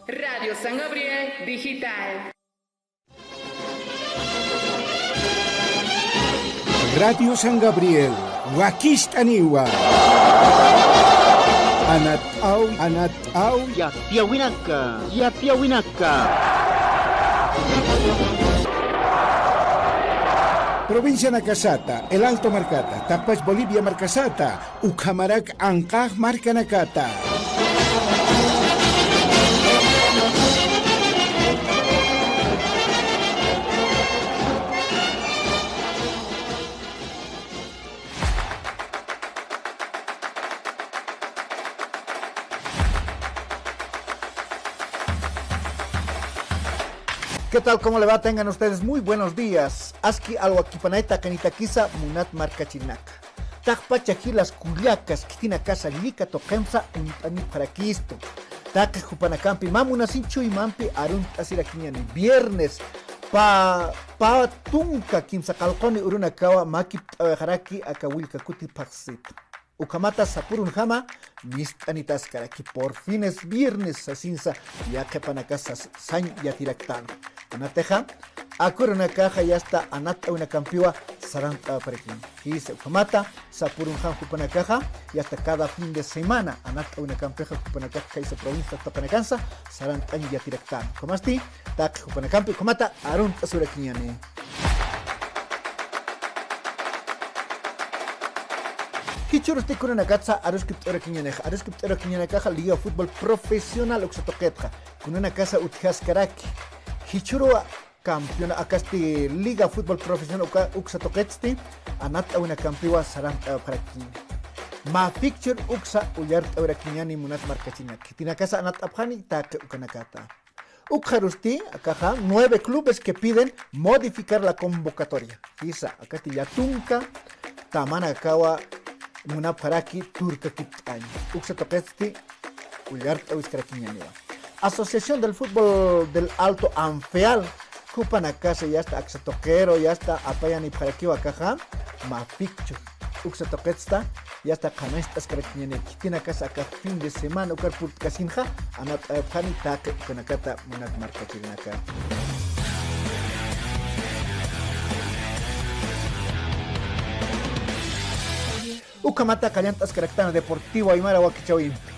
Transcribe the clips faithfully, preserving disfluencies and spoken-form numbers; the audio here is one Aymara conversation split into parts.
Radio San Gabriel Digital. Radio San Gabriel, wakist'aniwa. Anat'aw, anat'aw. Yatiyawinaka, yatiyawinaka. Provincianakasata, El Alto markata, taqpach Bolivia markasata, ukhamarak anqax markanakata. ¿Qué tal? ¿Cómo le va? Tengan ustedes muy buenos días. Aski alwakipanay taqinitakisa munat markachirinaka. Taqpacha jilas kullakas khitinakasa llika tuqimsa uñt'anipxarakistu. Taqi jupanakampi mä munasin chuymampi arunt'asirakiñani viernes pä, pä tunka kimsa qallquni urunakawa makipt'awayxaraki aka willka kuti phaxsit. Ukhamata sapürunjama mist'anitaskaraki, por fin es viernes sasinsa yaqhipanakasa sañ yatiraktan. Kunatixa aka urunakaxa yasta anat'awinakampiwa sarant'awapxarakiña. Jisa, ukhamata sapürunjam jupanakaxa yasta cada fin de semana anat'awinakampixa jupanakaxa khaysa provincia tuqinakansa sarant'añ yatiraktan. Ukhamasti taqi jupanakampi ukhamata arunt'asurakiñani. Jichhürusti kunanakatsa aruskipt'awirakiñanix, aruskipt'awirakiñanakaxa Liga Fútbol Profesional uksa tuqitxa kunanakasa utjaskaraki. Jichhüruwa campeona akasti Liga Fútbol Profesional uka, uksa tuqitsti anat'awinakampiwa sarant'awapxarakini. Mä fixture uksa ullart'awirakiñani munat markachirinaka. Khitinakasa anat'apxani taqi ukanakata. Ukxarusti akaxa nueve clubes que piden modificar la convocatoria. Jisa, akasti llätunka tamanakawa munapxaraki turkakipt'añ. Uksa tuqitsti ullart'awiskarakiñaniwa. Asociación del Fútbol del Alto, ANFEAL, jupanakasa yasta aksa tuqiru yasta apayanipxarakiwa akaxa mä fixture. Uksa tuqitsta yasta qhanañcht'askarakiñani khitinakasa aka fin de semana ukar purt'kasinxa anat'awapxani taqi ukanakata munat markachirinaka. Ukhamata qallant'askaraktana Deportivo Aymara wakichäwimpi.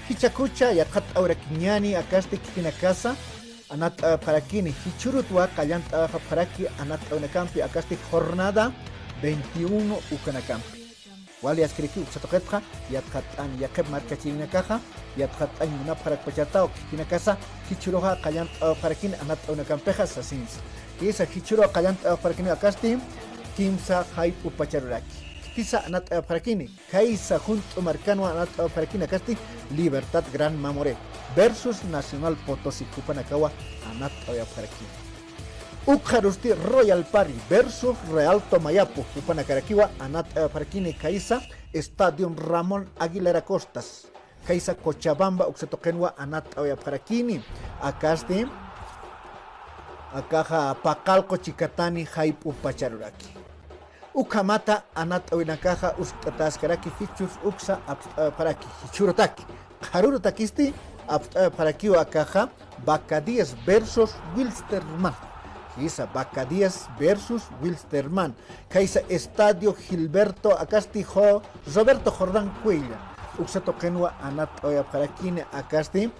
Jichhakucha yatxatt'awirakiñani akasti khitinakasa anat'awapxarakini, jichhürutwa qallant'awapxaraki anat'awinakampi akasti jornada veintiuno ukanakampi. Wali askiraki uksa tuqitxa yatxatt'ani, yaqhip markachirinakaxa yatxatt'añ munapxarakpachataw khitinakasa jichhüruxa qallant'awapxarakini anat'awinakampixa sasinsa. Jisa, jichhüruw qallant'awapxarakini akasti kimsa jayp'u pacharuraki. Khitisa anat'awapxarakini. Khaysa junt'u markanwa anat'awapxarakini akasti Libertad Gran Mamoré versus Nacional Potosí jupanakawa anat'awayapxarakini. Ukxarusti Royal Party versus Real Tomayapo jupanakarakiwa anat'awayapxarakini khaysa Estadio Ramón Aguilera Costas. Khaysa Cochabamba uksa tuqinwa anat'awayapxarakini. Akasti akaxa Paqallqu Chikatani jayp'u pacharuraki. Ukhamata anat'awinakaxa usk'ataskaraki fixtures uksa apst'awapxaraki, jichhürutaki. Qharürutakisti apst'awapxarakiwa akaxa Vaca Díaz versus Wilstermann. Jisa, Vaca Díaz versus Wilstermann. Khaysa Estadio Gilberto akasti Jo-, Roberto Jordán Cuellar. Uksa tuqinwa anat'awayapxarakini akasti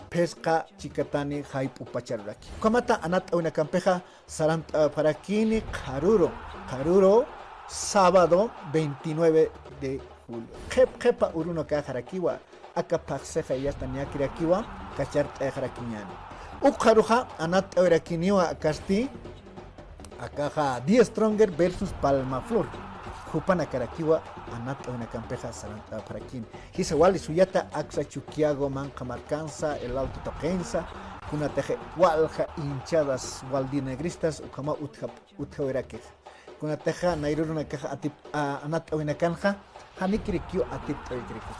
phisqa Chikatani jayp'u pacharuraki. Ukhamata anat'awinakampixa sarant'awapxarakini qharüru, qharüru sábado veintinueve de julio. Qhip qhipa urunakaxarakiwa, aka phaxsixa yasta ñakirakiwa kachart'ayxarakiñani. Ukxaruxa anat'awirakiniwa akasti, akaxa Die Stronger versus Palma Flor. Jupanakarakiwa anat'awinakampixa sarant'awapxarakini. Jisa wali suyata aksa Chuquiago manqha markansa, El Alto tuqinsa, kunatixa walja hinchadas gualdinegristas ukhama utja, utjawirakix. Kunatixa nayrürunakaxa atip-, a, anat'awinakanxa, janikirikiw atipt'awikiriki.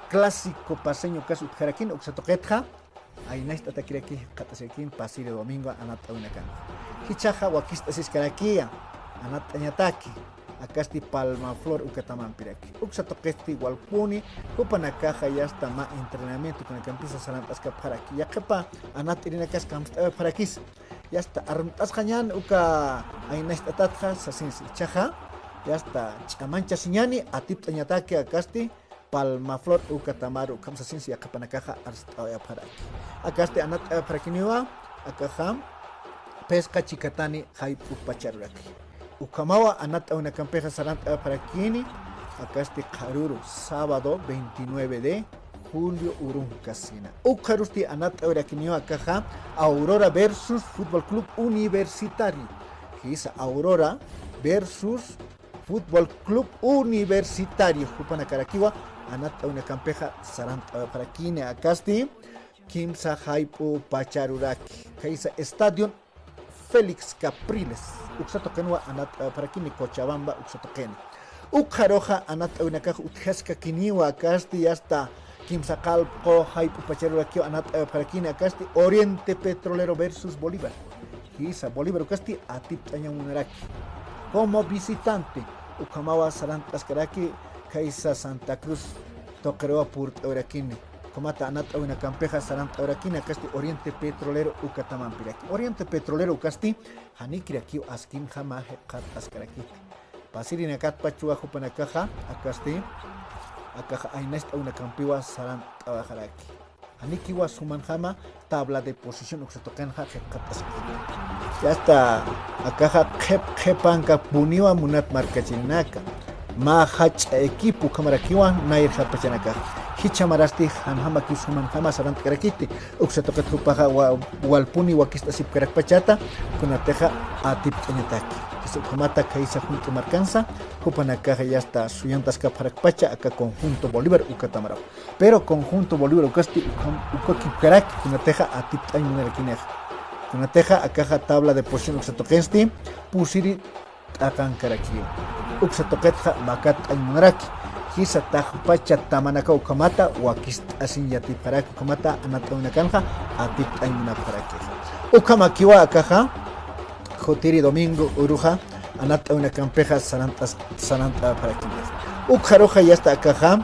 Clásico paceño ukas utjarakini uksa tuqitxa, aynacht'atakiraki, jikxatasirakin pasiri domingo anat'awinakanxa. Jichhaxa wakist'asiskarakiya, anat'añataki. akasti Palma Flor uka tamampiraki. Uksa tuqisti walpuni, jupanakaxa yasta mä entrenamiento ukanakampisa sarant'askapxaraki. Yaqhipa anat'irinakas kamst'awayapxarakisa. Yasta armt'asxañän uka aynacht'atatxa sasinsi, ichhaxa yasta ch'amanchasiñäni, atipt'añataki akasti Palma Flor uka tamaru, ukham sasinsi yaqhipanakaxa arst'awayapxaraki. Akasti anat'awayapxarakiniwa, akaxa phisqa chikatani jayp'u pacharuraki. Ukhamawa anat'awinakampixa sarant'awayapxarakini, akasti qharüru, sábado veintinueve de julio urunkasina. Ukxarusti anat'awirakiniwa akaxa Aurora versus Fútbol Club Universitario. Jisa, Aurora versus Fútbol Club Universitario, jupanakarakiwa anat'awinakampixa sarant'awayapxarakini, akasti kimsa jayp'u pacharuraki, kaysa Estadio Félix Capriles uksa tuqinwa anat'awayapxarakini, Cochabamba uksa tuqini. Ukxaruxa anat'awinakax utjaskakiniwa, akasti yasta kimsa qallqu jayp'u pacharurakiw anat'awayapxarakini, akasti Oriente Petrolero versus Bolívar. Jisa, Bolívar ukasti atipt'añamunaraki como visitante. Ukhamawa sarant'askaraki, kaysa Santa Cruz tuqiruwa purt'awirakini. Ukhamata anat'awinakampixa sarant'awirakini, akasti Oriente Petrolero uka tamampiraki. Oriente Petrolero ukasti janikirakiw askinjama jikxat'askarakiti. Pasirinakatpachwa jupanakaxa, akasti, akaxa aynacht'awinakampiwa sarant'awaxaraki. Janikiwa sumanjama tabla de posición uksa tuqinxa jikxat'askiti. Yasta akaxa qhip qhipankapuniwa munat markachirinaka. Mä jach'a equipo ukhamarakiwa nayr japachanakaxa. Jichhamarasti janjamakiw sumanjama sarant'karakiti. Uksa tuqit jupaxa wa-, walpuni wakist'asipkarakpachata, kunatixa atipt'añataki. Ukhamata kaysa junt'u markansa, jupanakaxa yasta suyantaskapxarakpacha aka Conjunto Bolívar uka tamaraw. Pero Conjunto Bolívar ukasti ukham-, ukakipkaraki, kunatixa atipt'añ munarakinixa. Kunatixa akaxa tabla de posición uksa tuqinsti pusiri t'aqankarakiwa. Uksa tuqitxa makatt'añ munaraki. Jisa taqpacha tamanakaw ukhamata wakist'asiñ yatipxaraki, ukhamata anat'awinakanxa atipt'añ munapxarakixa. Ukhamakiwa akaxa, jutiri domingo uruxa anat'awinakampixa sarant'as-, sarant'apxarakinixa. Ukxaruxa yasta akaxa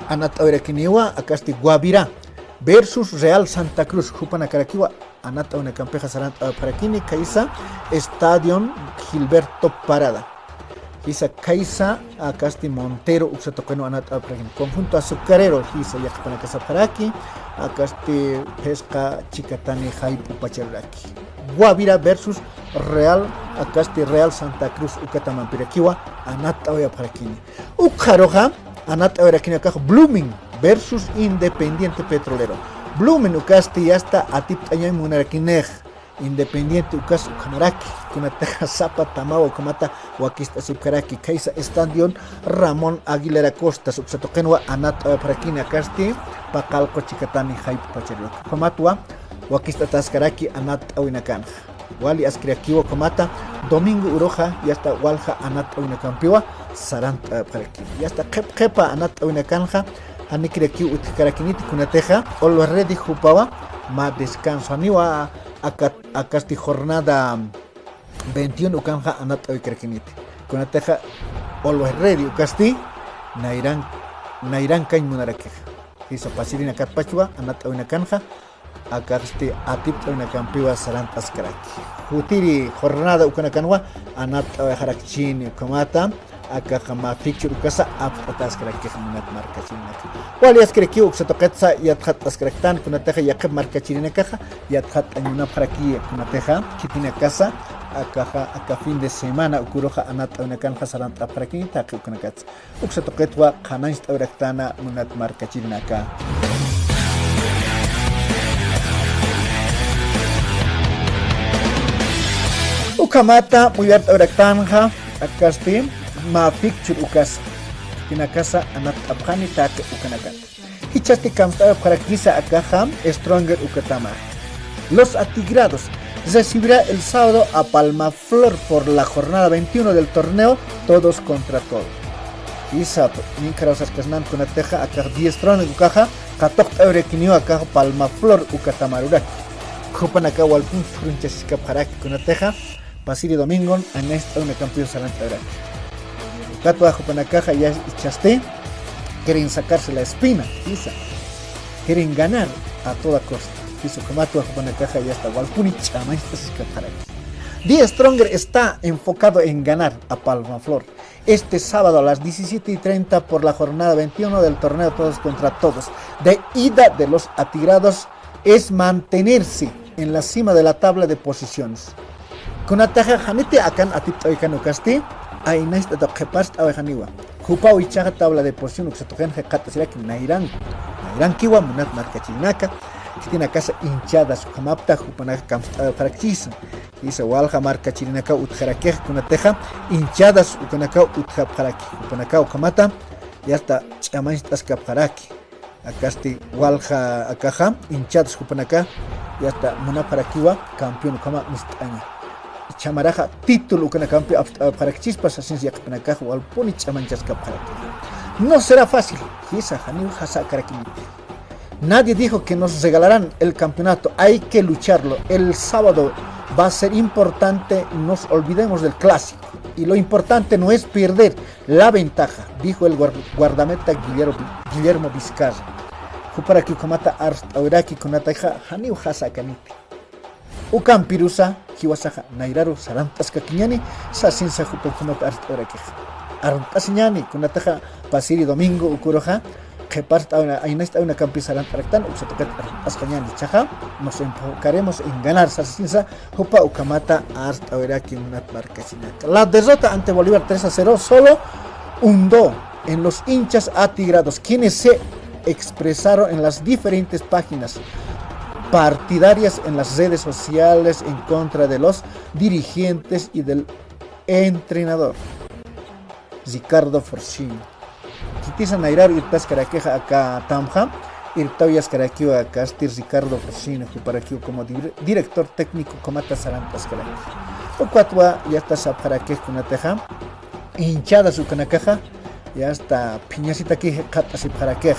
anat'awirakiniwa, akasti Guavirá versus Real Santa Cruz, jupanakarakiwa anat'awinakampixa sarant'apxarakini, kaysa Estadio Gilberto Parada. Jisa kaysa, akasti Montero uksa tuqinwa anat'apxarakini. Conjunto Azucarero, jisa yaqhipanakasapxaraki, akasti phisqa chikatani jayp'u pacharuraki. Guavirá versus Real, akasti Real Santa Cruz uka tamampirakiwa anat'awayapxarakini. Ukxaruxa anat'awirakini akax Blooming versus Independiente Petrolero. Blooming ukasti yasta atipt'añañ munarakinix. Independiente ukas ukhamaraki, kunatixa sapa tamawa ukhamata wakist'asipkaraki, kaysa Estadio Ramón Aguilera Costas uksa tuqinwa anat'awayapxarakini, akasti paqallqu chikatani jayp'u pacharuraki. Ukhamatwa wakist'ataskaraki anat'awinakanxa. Wali askirakiwa ukhamata domingo uruxa yasta walja anat'awinakampiwa sarant'apxarakini. Yasta qhip qhipa anat'awinakanxa janikirakiw utjkarakiniti, kunatixa Always Ready jupawa mä descanso, janiwa aka, akasti jornada veintiuno ukanxa anat'awikarakiniti. Kunatixa Always Ready ukasti nayran, nayrankañ munarakixa. Jisa pasirinakatpachwa anat'awinakanxa, akasti atipt'awinakampiwa sarant'askaraki. Jutiri jornada ukanakanwa anat'awayxarakchini, ukhamata akaxa mä fixture ukasa apt'ataskarakix munat markachirinaka. Wali askirakiw uksa tuqitsa yatxatt'askaraktan, kunatixa yaqhip markachirinakaxa yatxatt'añ munapxaraki, kunatixa khitinakasa akaxa aka fin de semana uka uruxa anat'awinakanxa sarant'apxarakini taqi ukanakatsa. Uksa tuqitwa qhanañcht'awiraktäna munat markachirinaka. Ukhamata mullart'awiraktanxa akasti mä fixture ukasa, khitinakasa anat'apxani taqi ukanakat. Jichhasti kamst'awayapxarakisa akaxa Stronger uka tama. Los Atigrados recibirá el sábado a Palma Flor por la jornada veintiuno del torneo Todos contra Todos. Jisa, ninkharawsaskasnan kunatixa akax diez Stronger ukaxa katuqt'awirakiniw akax Palma Flor uka tamaruraki. Jupanakaw walpun phurunchasiskapxaraki, kunatixa pasiri domingon anat'awinakampiw sarant'awiraki. Ukatwa jupanakaxa ya ichasti, quieren sacarse la espina, jisa. Quieren ganar a toda costa. Jisa, ukhamatwa jupanakaxa ya está walpuni ch'amañcht'asiskapxaraki. The Stronger está enfocado en ganar a Palma Flor este sábado a las diecisiete y treinta por la jornada veintiuno del torneo Todos contra Todos de ida de los atigrados es mantenerse en la cima de la tabla de posiciones. Kunataxa janiti akan atipt'awikan ukasti, aynacht'ata qhiparst'awixaniwa. Jupaw ichaxa tabla de posición uksa tuqin jikxatasiraki nayran. Nayrankiwa munat markachirinaka, khitinakasa hinchadas ukhamapta jupanaka kamst'awipxarakchisa. Jisa, walja markachirinakaw utjarakix kunatixa hinchadas ukanakaw utjapxaraki. Jupanakaw ukhamata ya está ch'amañcht'askapxaraki. Akasti walja akaxa hinchadas jupanaka ya está munapxarakiwa campeón ukhama mist'aña. Chhamaraxa título ukanakampi apst'apxarakchispa sasinsa yaqhipanakax walpuni ch'amañchaskapxaraki. No será fácil, jisa, janiw jasakarakiniti. Nadie dijo que nos regalarán el campeonato, hay que lucharlo. El sábado va a ser importante, nos olvidemos del clásico. Y lo importante no es perder la ventaja, dijo el guar-, guardameta Guillermo, Guillermo Vizcarra. Juparaki ukhamata arst'awiraki kunatixa janiw jasakaniti. Ukampirusa jiwasaxa nayraru sarant'askakiñani, sasinsa jupa ukhamata arst'awirakixa. Arst'asiñani kunatixa pasiri domingo ukuruxa, qhiparst'awina, aynacht'awinakampi sarant'araktan, uksa tuqit arst'asqañani, jichhaxa nos enfocaremos en ganar, sasinsa jupa ukhamata arst'awiraki munat markachirinaka. La derrota ante Bolívar tres a cero solo hundó en los hinchas atigrados, quienes se expresaron en las diferentes páginas partidarias en las redes sociales en contra de los dirigentes y del entrenador Ricardo Forcini. Khitisa nayraru irptaskarakixa aka tamja, irptawiyaskarakiwa akasti Ricardo Forcini, juparakiw como dir-, director técnico ukhamata sarant'askaraki. Ukatwa ya está sapxarakix kunatixa, hinchadas ukanakaxa, ya está phiñasitaki jikxatasipxarakix.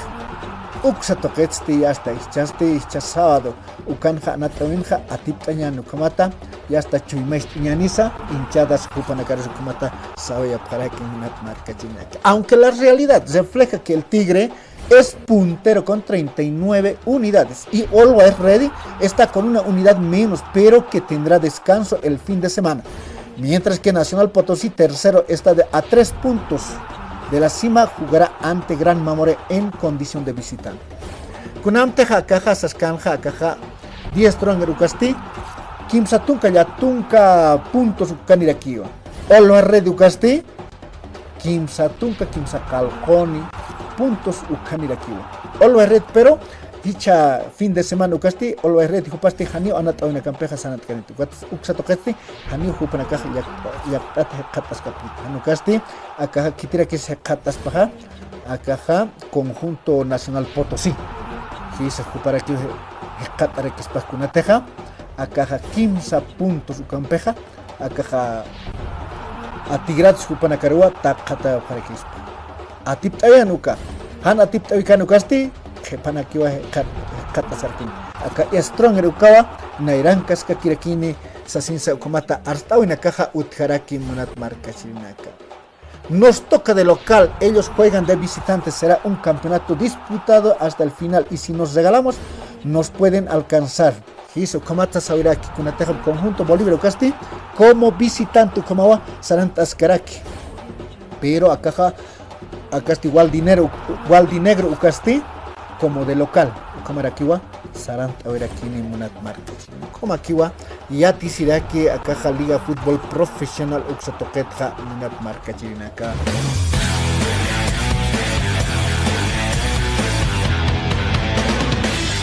Uksa tuqitsti, ya está jichhasti, jichha sábado ukanxa anat'awinxa atipt'añan ukhamata, ya está chuymacht'añanisa, hinchadas jupanakarus ukhamata sawayapxaraki munat markachirinaka. Aunque la realidad refleja que el Tigre es puntero con treinta y nueve unidades y Always Ready está con una unidad menos, pero que tendrá descanso el fin de semana. Mientras que Nacional Potosí, tercero, está de, a tres puntos de la cima, jugará ante Gran Mamoré en condición de visitante. Kunamtixa akaxa saskanxa akaxa The Stronger ukasti, kimsa tunka llatunka puntos ukanirakiwa. Always Ready ukasti, kimsa tunka kimsa qallquni puntos ukhanirakiwa. Always Ready, pero jichha fin de semana ukasti, Always Ready jupasti janiw anat'awinakampixa sarant'kaniti. Ukat uksa tuqitsti, janiw jupanakax llak-, llakt'at jikxataskapkiti. Jan ukasti, akaxa khitirakis jikxataspaxa, akaxa conjunto Nacional Potosí. Jisa, juparakiw jikxatarakispax kunatixa, akaxa kimsa puntos ukampixa, akaxa atigrados jupanakaruwa takxatapxarakispa. Atipt'ayan uka, jan atipt'awikan ukasti, qhipanakiwa jikxat-, jikxatasarkin. Aka Stronger ukawa, nayrankaskakirakini, sasinsa ukhamata arst'awinakaxa utjaraki munat markachirinaka. Nos toca de local, ellos juegan de visitantes, será un campeonato disputado hasta el final y si nos regalamos, nos pueden alcanzar. Jisa, ukhamat sasawiraki, kunatixa conjunto Bolívar ukasti, como visitante ukhamawa sarant'askaraki. Pero akaxa, akasti Waldinero, Waldinegro ukasti, como de local, ukhamarakiwa sarant'awirakini munat markachirinaka. Ukhamäkiwa yatisiraki akaxa Liga Fútbol Profesional uksa tuqitxa munat markachirinaka.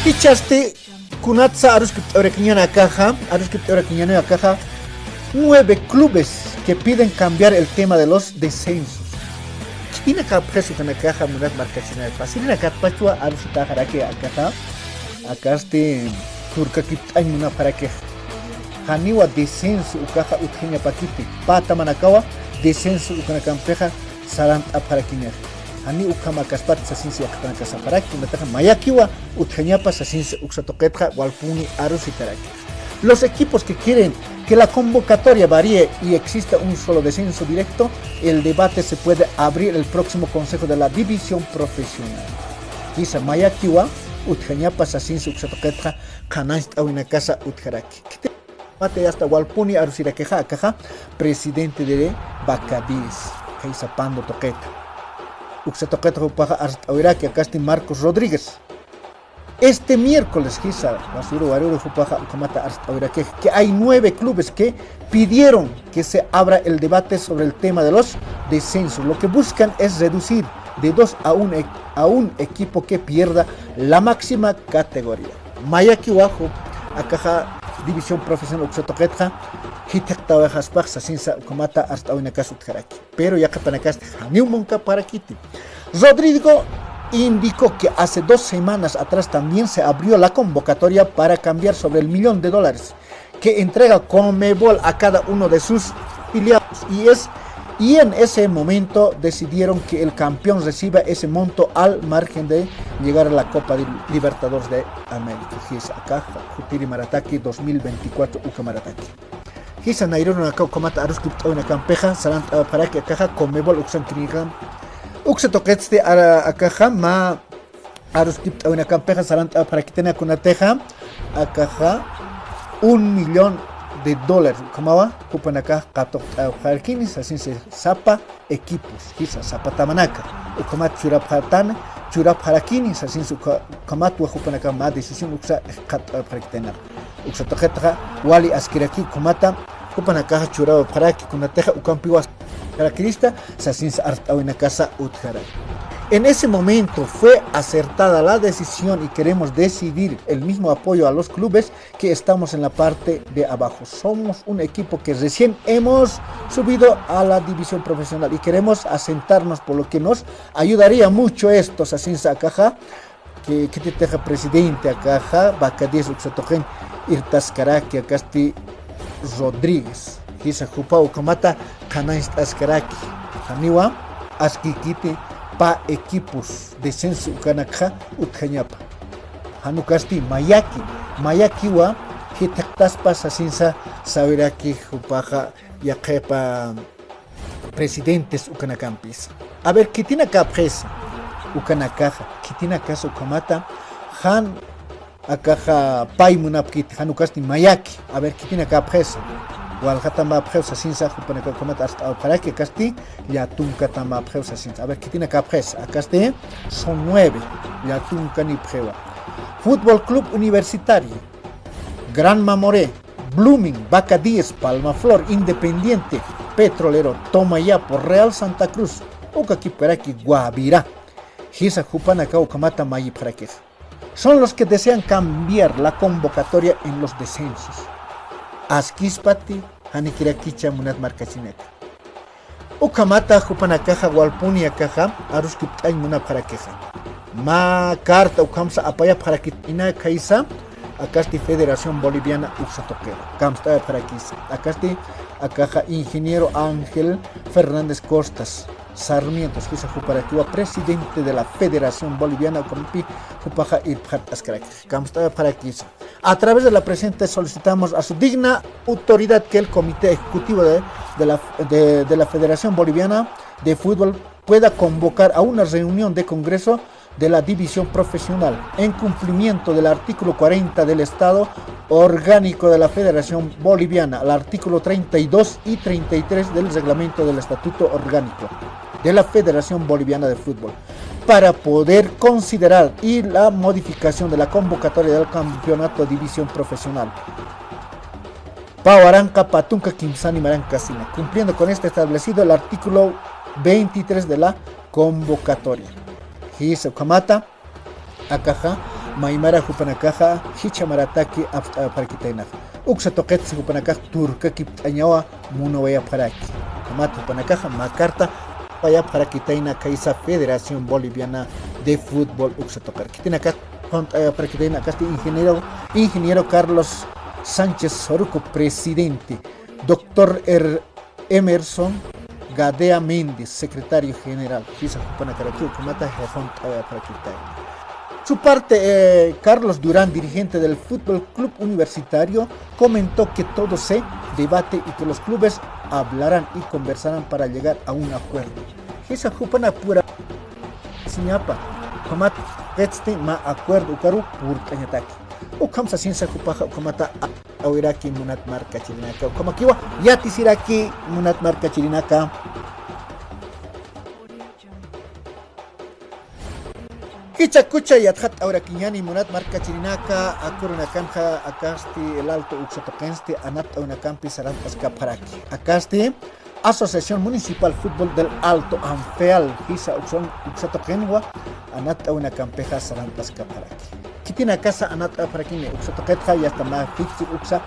Jichhasti kunatsa aruskipt'awirakiñäni akaxa, aruskipt'awirakiñäni akaxa, nueve clubes que piden cambiar el tema de los descensos. Khitinakapxis ukanakaxa munat markachirinaka, pasirinakatpachwa arusitäxaraki akaxa, akasti turkakipt'añ munapxarakix. Janiwa descenso ukaxa utjañapakiti, patamanakawa descenso ukanakampixa sarant'apxarakinixa. Janiw ukhamakäspat sasinsa yaqhipanakax sapxaraki, kunatixa mayakiwa utjañapa sasinsa uksa tuqitxa walpuni arusitaraki. Los equipos que quieren que la convocatoria varíe y exista un solo descenso directo, el debate se puede abrir el próximo consejo de la división profesional. Jisa mayakiwa utjañapa sasinsa uksa tuqitxa qhanañcht'awinakasa utjaraki. Mate hasta walpuni arusirakixa akaxa presidente de Bacadíes, kaysa pando tuqita. Uksa tuqita jupaxa arst'awiraki akasti Marcos Rodríguez. Este miércoles, jisa, wasuru waruru jupaxa ukhamata arst'awiraki, que hay nueve clubes que pidieron que se abra el debate sobre el tema de los descensos. Lo que buscan es reducir de dos a un, e- a un equipo que pierda la máxima categoría. Mayakiwa akaxa división profesional uksa tuqitxa jithiqtawayxaspax sasinsa ukhamata arst'awinakas utjaraki. Pero yaqhipanakasti janiw munkapxarakiti. Rodrigo indicó que hace dos semanas atrás también se abrió la convocatoria para cambiar sobre el millón de dólares que entrega Conmebol a cada uno de sus afiliados y es y en ese momento decidieron que el campeón reciba ese monto al margen de llegar a la Copa de Libertadores de América. Jisa akaxa jutiri marataki dos mil veinticuatro uka marataki. Jisa nayrurunaka ukhamata aruskipt'awinakampixa sarant'apxaraki akaxa Conmebol uksan kirinakam. Uksa tuqitsti ara akaxa mä aruskipt'awinakampixa sarant'apxarakitana kunatixa akaxa un millón de dólares ukhamawa jupanakax qatuqt'apxarakini sasinsa sapa equipos, jisa, sapa tamanaka. Ukhamat churapxatana, churapxarakini, sasinsa ukha-, ukhamatwa jupanaka mä decisión uksa qhat'apxarakitayna. Uksa tuqitxa wali askiraki ukhamata, jupanakaxa churawapxaraki kunatixa ukampiwa askirakinista, sasinsa arst'awinakasa utjaraki. En ese momento fue acertada la decisión y queremos decidir el mismo apoyo a los clubes que estamos en la parte de abajo. Somos un equipo que recién hemos subido a la división profesional y queremos asentarnos, por lo que nos ayudaría mucho esto, sasinsa akaxa, que khititixa presidente akaxa, Bacadíes uksa tuqin irtaskaraki akasti Rodríguez. Jisa jupa ukhamata qhanañcht'askaraki. Janiwa askikiti pä equipos descenso ukanakxa utjañapa. Jan ukasti mayaki, mayakiwa jithiqtaspa sasinsa sawiraki jupaxa yaqhipa presidentes ukanakampis. A ver, khitinakäpxisa ukanakaxa, khitinakasa ukhamata jan akaxa pay munapkiti, jan ukasti mayaki. A ver, khitinakäpxisa. Walja tambäpxiw sasinsa jupanakax ukhamat arst'awapxaraki, akasti llä tunka tambäpxiw sasinsa. A ver, khitinakäpxisa, akasti son nueve, llä tunka nipxiwa. Fútbol Club Universitario, Gran Mamoré, Blooming, Bacadíes, Palma Flor, Independiente, Petrolero, Tomayapo, Real Santa Cruz, uka equipkaraki Guavirá. Jisa jupanakaw ukhamata mayipxarakix. Son los que desean cambiar la convocatoria en los descensos. Askispati, janikirakicha munat markasinaka. Ukhamata jupanakaxa walpuni akaxa aruskipt'añ munapxarakixa. Mä carta ukhamsa apayapxarakitayna khaysa, akasti Federación Boliviana uksa tuqiru. Kamst'apxarakisa. Akasti akaxa ingeniero Ángel Fernández Costas Sarmiento, jisa juparakiwa presidente de la Federación Boliviana, ukampi jupaxa irpxat'askaraki. Kamst'apxarakisa. A través de la presente solicitamos a su digna autoridad que el Comité Ejecutivo de, de la, de, de la Federación Boliviana de Fútbol pueda convocar a una reunión de congreso de la división profesional, en cumplimiento del artículo cuarenta del Estado Orgánico de la Federación Boliviana, al artículo treinta y dos y treinta y tres del Reglamento del Estatuto Orgánico de la Federación Boliviana de Fútbol, para poder considerar y la modificación de la convocatoria del campeonato división profesional. Pä waranqa pä tunka kimsani marankasina, cumpliendo con este establecido el artículo veintitrés de la convocatoria. Jisa ukhamata, akaxa, maymara jupanakaxa, jichha marataki apst'apxarakitaynaxa. Uksa tuqitsa jupanakax turkakipt'añawa munawayapxaraki. Ukhamata jupanakaxa mä carta apayapxarakitayna khaysa Federación Boliviana de Fútbol uksa tuqir. Khitinakax junt'apxarakitayna akasti ingeniero, ingeniero Carlos Sánchez Soruco, presidente. Doctor Er-, Emerson Gadea Méndez, secretario general. Jisa jupanakarakiw ukhamata junt'apxarakitayna. Su parte, eh, Carlos Durán, dirigente del Fútbol Club Universitario, comentó que todo se debate y que los clubes hablarán y conversarán para llegar a un acuerdo. Jisa jupanaka pura siñapa, ukhamat qitsti mä acuerdo ukaru purt'añataki. Ukham sasinsa jupaxa ukhamata awiraki munat markachirinaka, ukhamakiwa yatisiraki munat markachirinaka. Jichhakucha yatxatt'awirakiñäni munat markachirinaka, akürunakanxa akasti El Alto uksa tuqinsti anatt'awinakampi sarant'askapxaraki. Akasti Asociación Municipal Fútbol del Alto, ANFEAL, jisa uksa, uksa tuqinwa anatt'awinakampixa sarant'askapxaraki. Khitinakasa anatt'awipxarakini uksa tuqitxa, yasta mä fixture uksa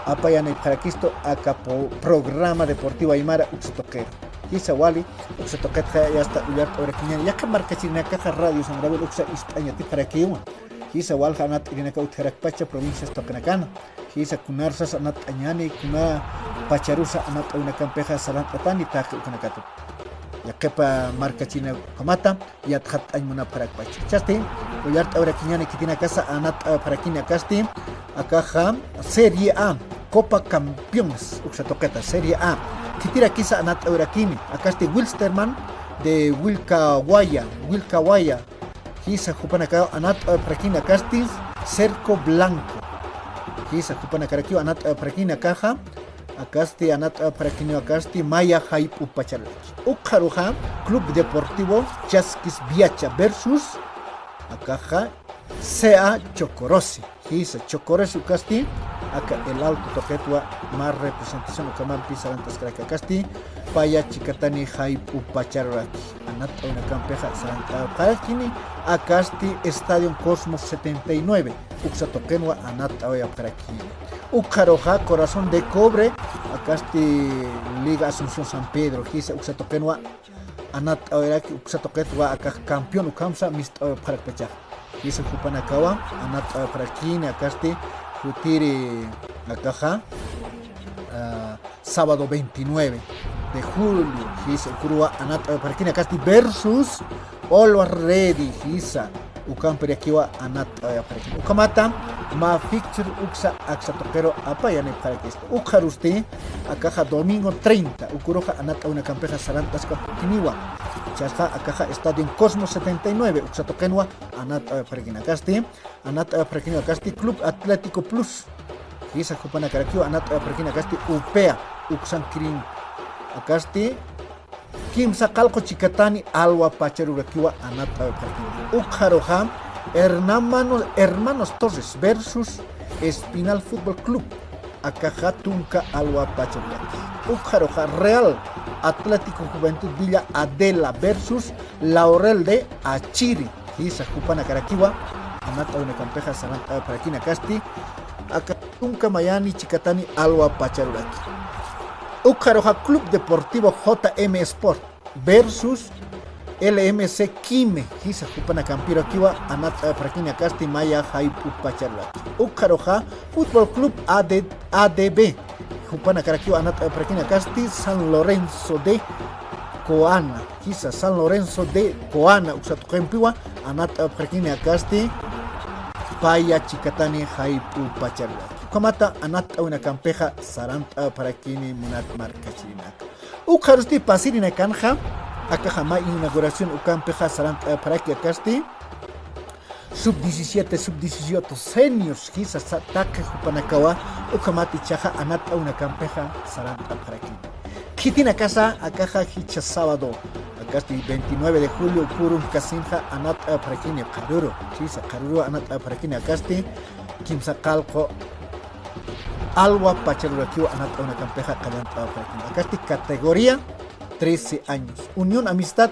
apayanipxarakistu aka po-, programa deportivo aymara uksa tuqir. Jisa wali, uksa tuqitxa yasta ullart'awirakiñäni. Yaqha markachirinakaxa Radio San Gabriel uksa ist'añatipxarakiwa. Jisa walja anatt'irinaka utjarakpacha provincias tuqinakana. Jisa kunarsas anatt'añäni, kuna pacharusa anatt'awinakampixa sarant'atani taqi ukanakata. Yaqhipa markachirinaka ukhamata yatxatt'añ munapxarakpacha. Jichhasti, ullart'awirakiñäni khitinakasa anatt'awipxarakini akasti, akaxa Serie A, Copa Campeones, uksa tuqita, Serie A. Khitirakisa anatt'awirakini, akasti Wilstermann de Vilcabamba, Vilcabamba. Jisa jupanakaw anatt'awipxarakini akasti Cerro Blanco. Jisa jupanakarakiw anatt'awipxarakini akaxa, akasti anatt'awipxarakiniw akasti maya jayp'u pacharaki. Ukxaruxa Club Deportivo Chaskis Viacha versus akaxa sea Chocorosi. Jisa Chocorosi ukasti, aka El Alto tuqitwa mä representación ukhamampi sarant'askaraki akasti, paya chikatani jayp'u pacharuraki. Anatt'awinakampixa sarant'awipxarakini, akasti Estadio Cosmos setenta y nueve, uksa tuqinwa anatt'awipxarakini. Ukxaruxa Corazón de Cobre, akasti Liga Asunción San Pedro, jisa uksa tuqinwa anatt'awiraki, uksa tuqitwa akax campeón ukhamsa mist'awipxarakpachaxa. Jisa jupanakawa anatt'awipxarakini akasti, jutiri akaxa, ah, sábado veintinueve de julio, jisa uküruwa anatt'awipxarakini akasti versus Always Ready, jisa ukampirakiwa anatt'awipxarakini. Ukhamata mä fixture uksa aksa tuqiru apayanipxarakistu. Ukxarusti akaxa domingo treinta, uküruxa anatt'awinakampixa sarant'askapxarakiniwa. Jichhasxa akaxa Estadio Cosmos setenta y nueve, uksa tuqinwa anatt'awipxarakini akasti, anatt'awipxarakiniw akasti Club Atlético Plus. Jisa jupanakarakiw anatt'awipxarakini akasti Upea, uksankirin akasti kimsa qallqu chikatani alwa pacharurakiwa anatt'awipxarakini. Ukxaruxa Hermanos, Hermanos Torres versus Espinal Fútbol Club, akaxa tunka alwa pacharuraki. Ukxaruxa Real Atlético Juventud Villa Adela versus Laurel de Achiri. Jisa jupanakarakiwa anatt'awinakampixa sarant'awipxarakini akasti, aka tunka mayani chikatani alwa pacharuraki. Ukxaruxa Club Deportivo J M Sport versus L M C Quime, jisa jupanakampirukiwa anatt'awipxarakini akasti maya jayp'u pacharuraki. Ukxaruxa Fútbol Club A D, A D B, jupanakarakiwa anatt'awipxarakini akasti San Lorenzo de Coana, jisa San Lorenzo de Coana uksa tuqimpiwa anatt'awipxarakini akasti paya chikatani jayp'u pacharuraki. Ukhamata anatt'awinakampixa sarant'awipxarakini munat markachirinaka. Ukxarusti pasirinakanxa, akaxa mä inauguración ukampixa sarant'awipxaraki akasti sub diecisiete, sub dieciocho, seniors, jisa sa-, taqi jupanakawa, ukhamat ichaxa anatt'awinakampixa sarant'apxarakini. Khitinakasa, akaxa jichha sábado, akasti veintinueve de julio, ukürunkasinxa anatt'apxarakini qharüru, jisa qharüru anatt'apxarakini akasti kimsa qallqu alwa pacharurakiw anatt'awinakampixa qallant'apxarakini. Akasti categoría trece años. Unión Amistad,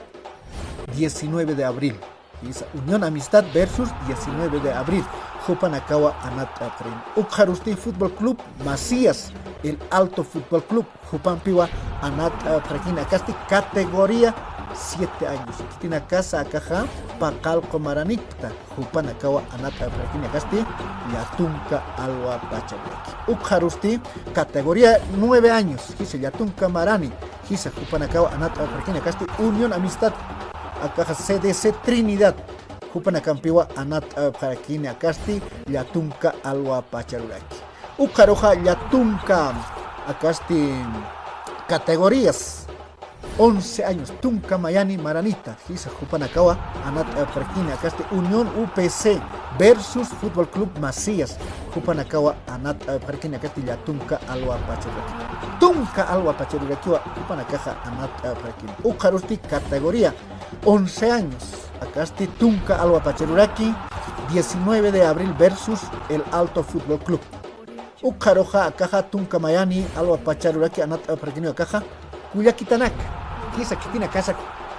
diecinueve de abril. Jisa, Unión Amistad versus diecinueve de abril. Jupanakawa anatt'apxarakini. Ukxarusti Fútbol Club Macías, El Alto Fútbol Club, jupampiwa anatt'apxarakini. Akasti categoría siete años. Khitinakasa akaxa pä qallqu maranikta, jupanakawa anatt'apxarakini akasti llatunka alwa pacharuraki. Ukxarusti categoría nueve años, jisa llatunka marani, jisa jupanakawa anatt'apxarakini akasti Unión Amistad, akaxa C D C Trinidad, jupanakampiwa anatt'apxarakini akasti llatunka alwa pacharuraki. Ukxaruxa llatunka Akasti categorías once años, tunka mayani maranita, jisa jupanakawa anat'apxarakini. Akasti Unión U P C versus Fútbol Club Macías, jupanakawa anat'apxarakini. Akasti llatunka alwa pacharuraki, tunka alwa pacharurakiwa jupanakaxa anat'apxarakini. Ukxarusti categoría once años, akasti tunka alwa pacharuraki, diecinueve de abril versus El Alto Fútbol Club. Ukxaruxa akaxa tunka mayani alwa pacharuraki anat'apxarakiniwa akaxa kullakitanaka, jisa khitinakasa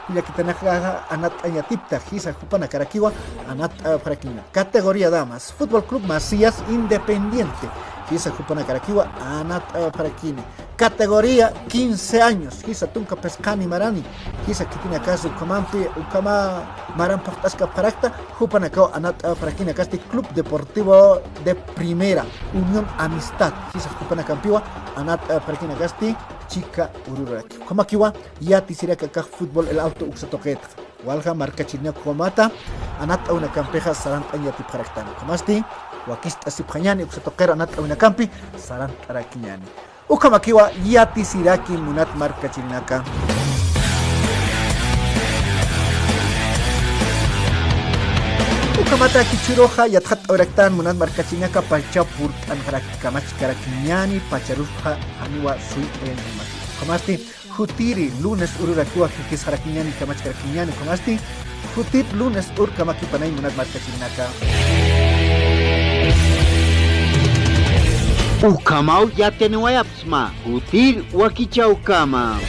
kullakitanakaxa anat'añ yatipta, jisa jupanakarakiwa anat'apxarakina. Categoría damas, Fútbol Club Macías Independiente, jisa jupanakarakiwa anat'apxarakini. Categoría quince años, jisa tunka phisqani marani, jisa khitinakas ukhamampi ukhama maran phuqt'askapxarakta, jupanakaw anat'apxarakini. Akasti Club Deportivo de Primera, Unión Amistad, jisa jupanakampiwa anat'apxarakini. Akasti chika ururaki, ukhamakiwa yatisiraki akax fútbol El Alto uksa tuqitxa. Walja markachirinaka ukhamata anat'awinakampixa sarant'añ yatipxaraktan, ukhamasti wakist'asipxañani uksa tuqir anat'awinakampi sarant'arakiñani. Ukhamakiwa yatisiraki munat markachirinaka. Ukhamata jichhüruxa yatxatt'awiraktan munat markachirinaka, pacha purt'anxarak kamachkarakiñani, pacharusxa janiwa suyt'ayañanimaki. Ukhamasti jutiri lunes ururakiwa jikisxarakiñani, kamachkarakiñani, ukhamasti jutir lunes urkamakipanañ munat markachirinaka. Ukhamaw yatiniwayapxsma jutir wakichäwkama.